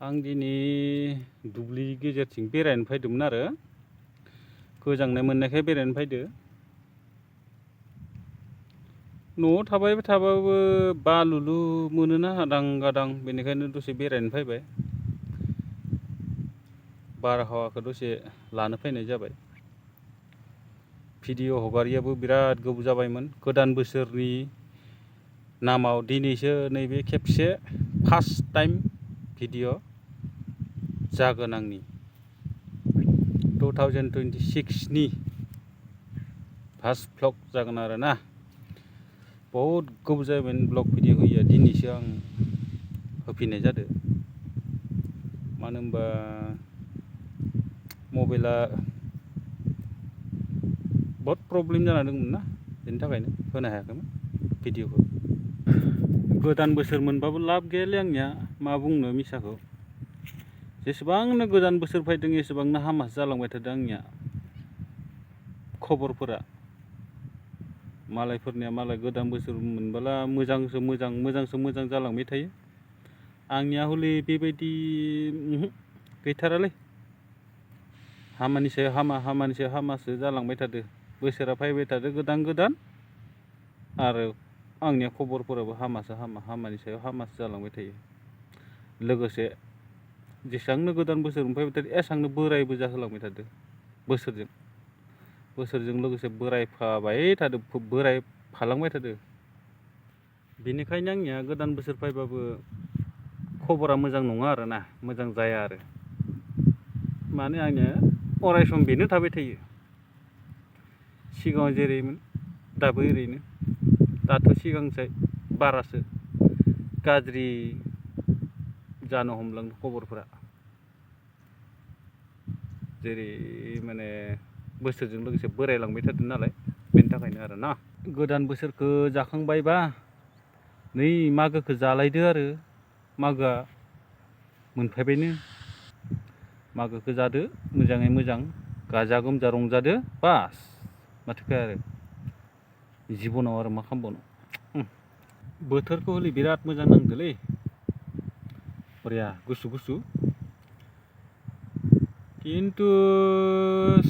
आं दिनै दुब्लि गेजेरथिं बेरायनो फैदोंमोन आरो गोजांनाय मोननायखाय बेरायनो फैदो। न'आव थाबाय थाबाबो बालुलु मोनोना आदां गादां, बेनिखायनो दसे बेरायनो फैबाय। बारहावाखौ दसे लानो फैनाय जाबाय। भिडिअ हगारियाबो बिराद गोबाव जाबायमोन। गोदान बोसोरनि नामाव दिनैसो नैबे खेबसे फार्स्ट टाइम भिडिअ जागोन आंनि 2026 नि फार्स्ट भ्लग जागोन आरो ना। बहुद गोबाव जाबाय ब्लग भिडिअ होयिया, दिनैसो आं होफिननाय जादों। मानो होनबा मबाइला बहुद प्रब्लेम जाना दंमोन ना, बेनि थाखायनो होनो हायाखैमोन भिडिअखौ। गोदान बोसोर मोनबाबो लाब गैयालै आंनिया, मा बुंनो मिसाखौ। जेसेबांनो गोदान बोसोर फैदों एसेबांनो हामासो जालांबाय थादों आंनिया खबरफोरा। मालायफोरनिया मालाय गोदान बोसोर मोनबोला मोजांसो मोजां जालांबाय थायो। आंनिया हले बेबायदि गैथारालै। हामानि सायाव हामा, हामानि सायाव हामासो जालांबाय थादों। बोसोरा फैबाय थादों गोदान आरो आंनिया खबरफोराबो हामासो हामा, हामानि सायाव हामासो जालांबाय थायो। लोगोसे जेसेबांनो गोदान बोसोर मोनफैबाय थादों एसेबांनो बोरायबो जाहोलांबाय थादों। बोसोरजों लोगोसे बोरायफाबाय थादों, बोरायफालांबाय थादों। बेनिखायनो आंनिया गोदान बोसोर फैबाबो खबरा मोजां नङा आरो ना, मोजां जाया आरो। माने आंनिया अरायसम बेनो थाबाय थायो। सिगाङाव जेरैमोन दाबो ओरैनो। दाथ' सिगांनिसाय बारासो गाज्रि जानो हमलांदों खबरफोरा। जेरै माने बोसोरजों लोगोसे बोरायलांबाय थादों नालाय, बेनि थाखायनो आरो ना। गोदान बोसोरखौ जाखांबायबा नै मागोखौ जालायदो आरो। मागोआ मोनफैबायनो। मागोखौ जादो मोजाङै मोजां, गाजा गोमजा रंजादो, बास माथोखाय आरो। जिबनाव आरो मा खालामबावनो। बोथोरखौ हले बिराद मोजां नांदोलै, बरिया गुसु गुसु। खिन्थु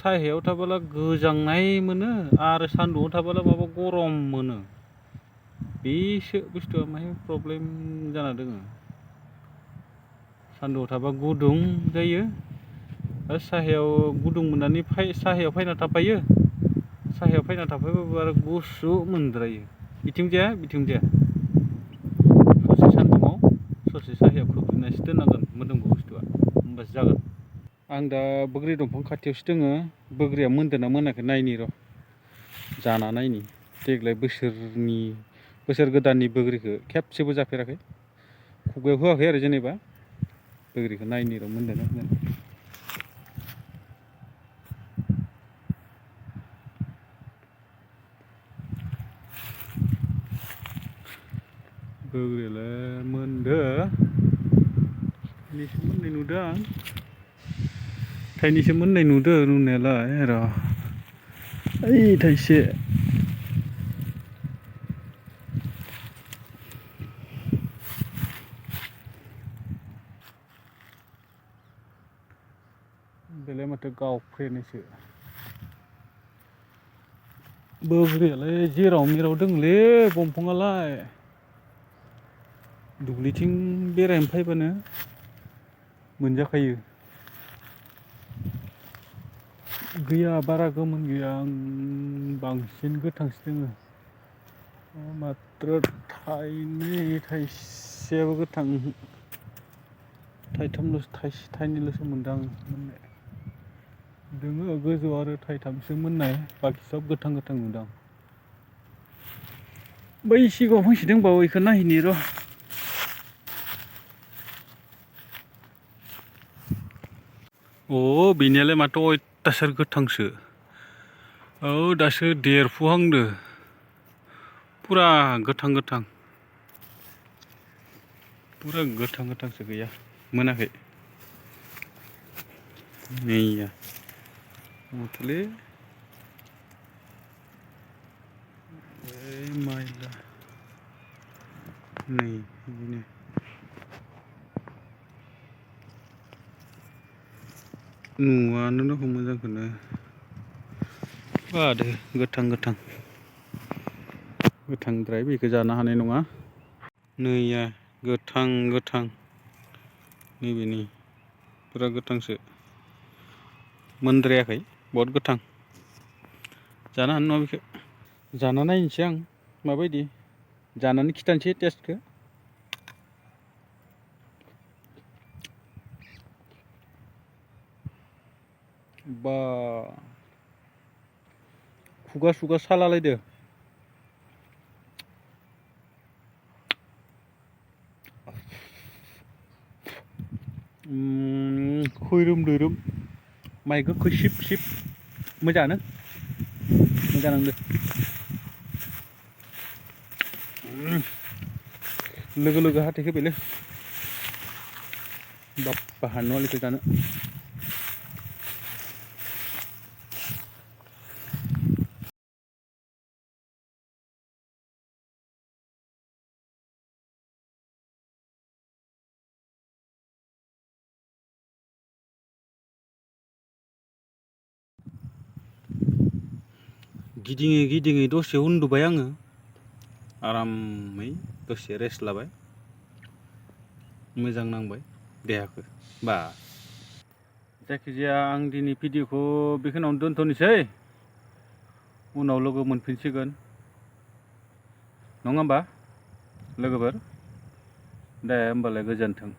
सायहायाव थाबोला गोजांनाय मोनो आरो सान्दुङाव थाबोला माबा गरम मोनो। बेसो बुस्थुआ माहाय प्रब्लेम जाना दङ। सान्दुङाव थाबा गुदुं जायो आरो सायहायाव गुदुं मोननानै सायहायाव फैना थाफायो। सायहायाव फैना थाफायबाबो आरो गुसु मोनद्रायो। बिथिं जाया बिथिं जाया। ससे सान्दुङाव ससे सायहायाव खोबजोबनासो दोननांगोन मोदोमखौ बुस्थुआ, होमबासो जागोन। आं दा बोग्रि दंफां खाथियावसो दोङो। बोग्रिया मोनदोंना मोनाखै नायनि र', जाना नायनि। देग्लाय बोसोर गोदाननि बोग्रिखौ खेबसेबो जाफेराखै। खुगायाव होआखै आरो जेनेबा। बोग्रिखौ नायनि र' मोनदोंना मोनाखै। बोग्रियालाय मोनदो, थाइनैसो मोननाय नुदों आं। थाइनैसो मोननाय नुदों नुनायालाय र'। ओइ थाइसे। बेलाय माथो गावफ्रेनायसो। बोग्रियालाय जेराव मेराव दंलै दंफाङालाय। दुब्लिथिं बेरायनो फैबानो मोनजाखायो। गैया बारा गोमोन गैया, आं बांसिन गोथांसो दोङो। मात्र थाइनै थाइसेयाबो गोथां, थाइनैल'सो मोनदों आं मोननाय। दोङो गोजौ आरो थाइथामसो मोननाय, बाखि सब गोथां गोथां नुदों आं। बै सिगाङाव फांसे दंबावो, बेखौ नायहैनि र'। बिनियालाय माथो अयथासार गोथांसो। दासो देरफुहांदो, पुरा गोथां गोथां। पुरा गोथां गोथांसो, गैया मोनाखै। नैया माथोलै माइला नै बिदिनो। नुवानो रखम मोजांखौनो बादो गोथां गोथांद्राय बेखौ जानो हानाय नङा। नैया गोथां नैबेनि फुरा गोथांसो मोनद्रायाखै बहुद गोथां जानो हानाय नङा बेखौ। जाना नायनोसै आं माबायदि जानानै खिथानोसै टेस्टखौ। बा खुगा सालालायदो। खैरोम दैरोम माइखौ खैसिब मोजाङानो मोजां नांदो। लोगो हाथाय होबायलै बाप्पा हानाय नङालै बेखौ जानो। गिदिङै दसे उन्दुबाय आङो आरामै दसे रेस्ट लाबाय मोजां नांबाय देहाखौ। बा जायखिजाया आं दिनै भिडिअ'खौ बेखिनियावनो दोनथ'नोसै उनाव लोगो मोनफिनसिगोन नङा होमबा लोगोफोर। दे होमबालाय गोजोन्थों।